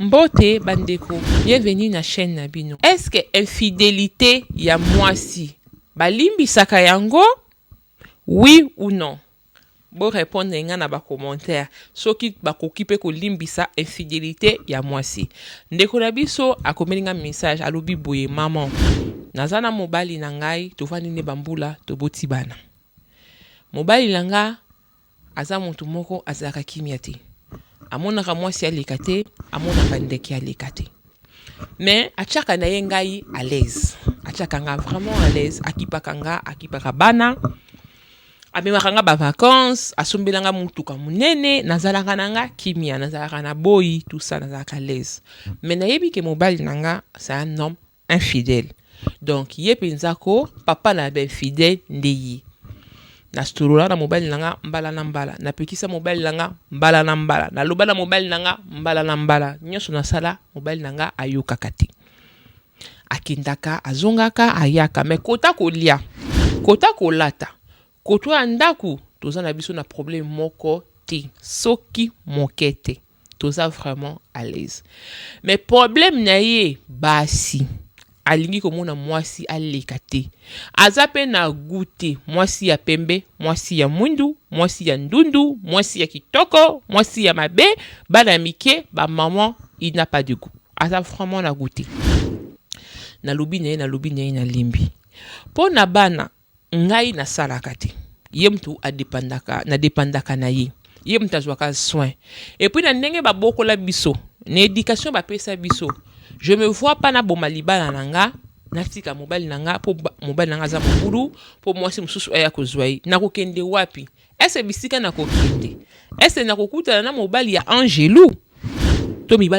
Mbote bandeko, bienvenue na chaîne na bino. Est-ce que infidélité ya mwasi balimbisaka yango, oui ou non? Bo répondre nga na ba commentaire soki bakoki mpe kolimbisa infidélité ya mwasi. Ndeko na biso akomeli nga message, alobi boye: "Mama, naza na mobali na ngai, tovandi nde bambula, toboti bana. Mobali na nga aza motu moko azalaka kimia te, amonaka mwasi aleka te, amonaka ndeke aleka te, mais atiaka na ye ngai à l'aise, atiaka nga vraiment à l'aise, akipaka nga, akipaka bana, amemaka nga ba vacances, asombelanga mutuka monene. Nazalaka na nga kimia, nazalaka na boyi, tout ça, nazalaka à l'aise. Mais nayebi ke mobali na nga, c'est un homme infidèle. Donc ye mpenza ko papa na ba infidèle nde ye. Nasolola na mobali na nga mbala na mbala, napekisa mobali na nga mbala na mbala, naloba na mobali na nga mbala na mbala, nyonso nasala, mobali na nga ayokaka te. Akendaka, azongaka, ayaka, mais kota kolia, kota kolata, koto ya ndako, toza na biso na problème moko te, soki moke te, toza vraiment à l'aise. Mais problème na ye, basi, alingi komona mwasi aleka te, aza mpe na goût te. Mwasi ya pembe, mwasi ya mwindu, mwasi ya ndundu, mwasi ya kitoko, mwasi ya mabe, bana mike, bamama, il n'a pas de goût, aza vraiment na goût te. Nalobi na ye, nalobi na ye, nalembi. Mpo na bana, ngai nasalaka te, ye mutu adépendaka, nadépendaka na ye, ye mutu azwaka soin. Et puis na ndenge babokola biso, na éducation bapesa biso, je me vois pas naboma libala na nga, natika mobali na nga mpo mobali na nga aza mobulu, mpo mwasi mosusu aya kozwa ye. Nakokende wapi? Ese bisika nakokende, ese nakokutana na mobali ya angelu to mibali?"